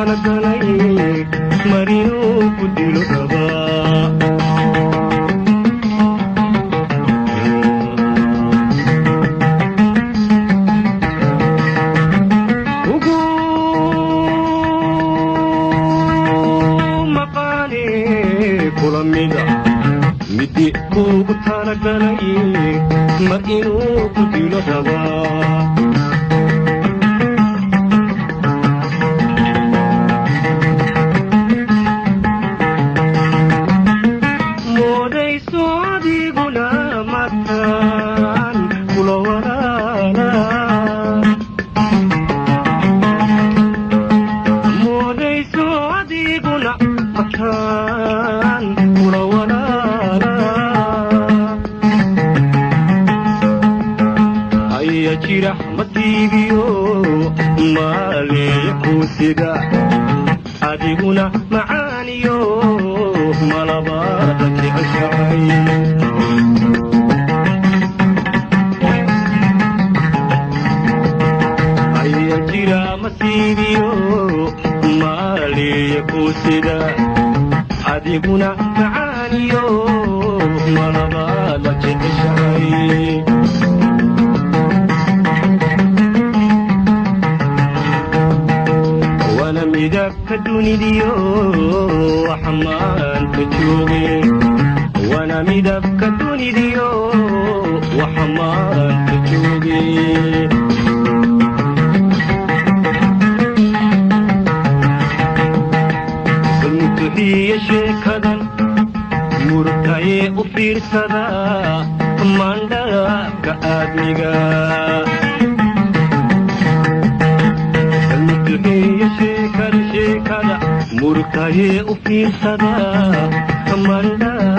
Talagalay marinuu ku dilo rabaa. Ugu maqaane kula mida midi kuugu talagalay mar inuu ku dilo rabaa. Moodayso adiguna mataan kula walaala, moodayso adiguna mataan kula walaala. Haya jirax masiibiyo maaleeya kuusida, adiguna macaaniyo malabaada jeceshahay. Haya jira masiibiyo maaleeya kuusida, adiguna macaaniyo malabaada jeceshahay. Wana midabka dunidiyo waxa maanta jooge, wana midabka dunidiyo waxa maanta jooge. Balmutuxiya sheekadan murugtayee u fiirsada maandhaabka aadmiga. Balmutuxiya sheekada, sheekada murugtayee u fiirsada maandhaabka